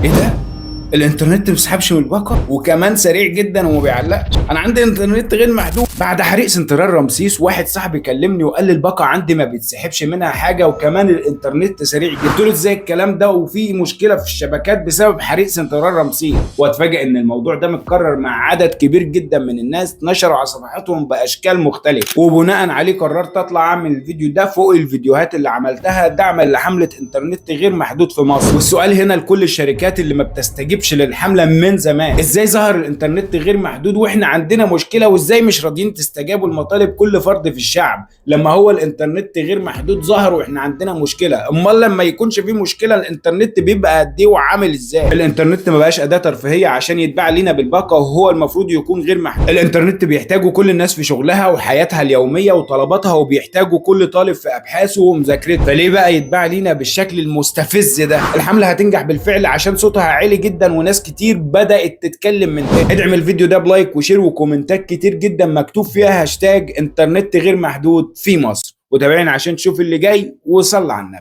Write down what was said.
ايه ده؟ الانترنت ما بيسحبش من الباقه، وكمان سريع جدا وما بيعلقش. انا عندي انترنت غير محدود. بعد حريق سنترال رمسيس واحد صاحبي كلمني وقال لي الباقه عندي ما بيتسحبش منها حاجة، وكمان الانترنت سريع جدا. قلت له ازاي الكلام ده وفي مشكلة في الشبكات بسبب حريق سنترال رمسيس؟ واتفاجئ ان الموضوع ده متكرر مع عدد كبير جدا من الناس، نشروا على صفحاتهم باشكال مختلفة، وبناء عليه قررت اطلع اعمل الفيديو ده فوق الفيديوهات اللي عملتها دعما لحمله انترنت غير محدود في مصر. والسؤال هنا لكل الشركات اللي ما بتستجيبش للحملة من زمان، ازاي ظهر الانترنت غير محدود واحنا عندنا مشكلة؟ وازاي مش راضيين تستجابوا لمطالب كل فرد في الشعب؟ لما هو الانترنت غير محدود ظهر واحنا عندنا مشكلة، امال لما يكونش في مشكلة الانترنت بيبقى قد ايه وعامل ازاي؟ الانترنت ما بقاش اداه ترفيهية عشان يتباع لينا بالباقه وهو المفروض يكون غير محدود. الانترنت بيحتاجه كل الناس في شغلها وحياتها اليومية وطلباتها، وبيحتاجه كل طالب في ابحاثه ومذاكرته، فليه بقى يتباع لينا بالشكل المستفز ده؟ الحملة هتنجح بالفعل عشان صوتها عالي جدا وناس كتير بدات تتكلم من تاني. ادعم الفيديو ده ب like و share وكومنتات كتير جدا مكتوب فيها هاشتاج انترنت غير محدود في مصر، وتابعنا عشان تشوف اللي جاي، وصلى على النبي.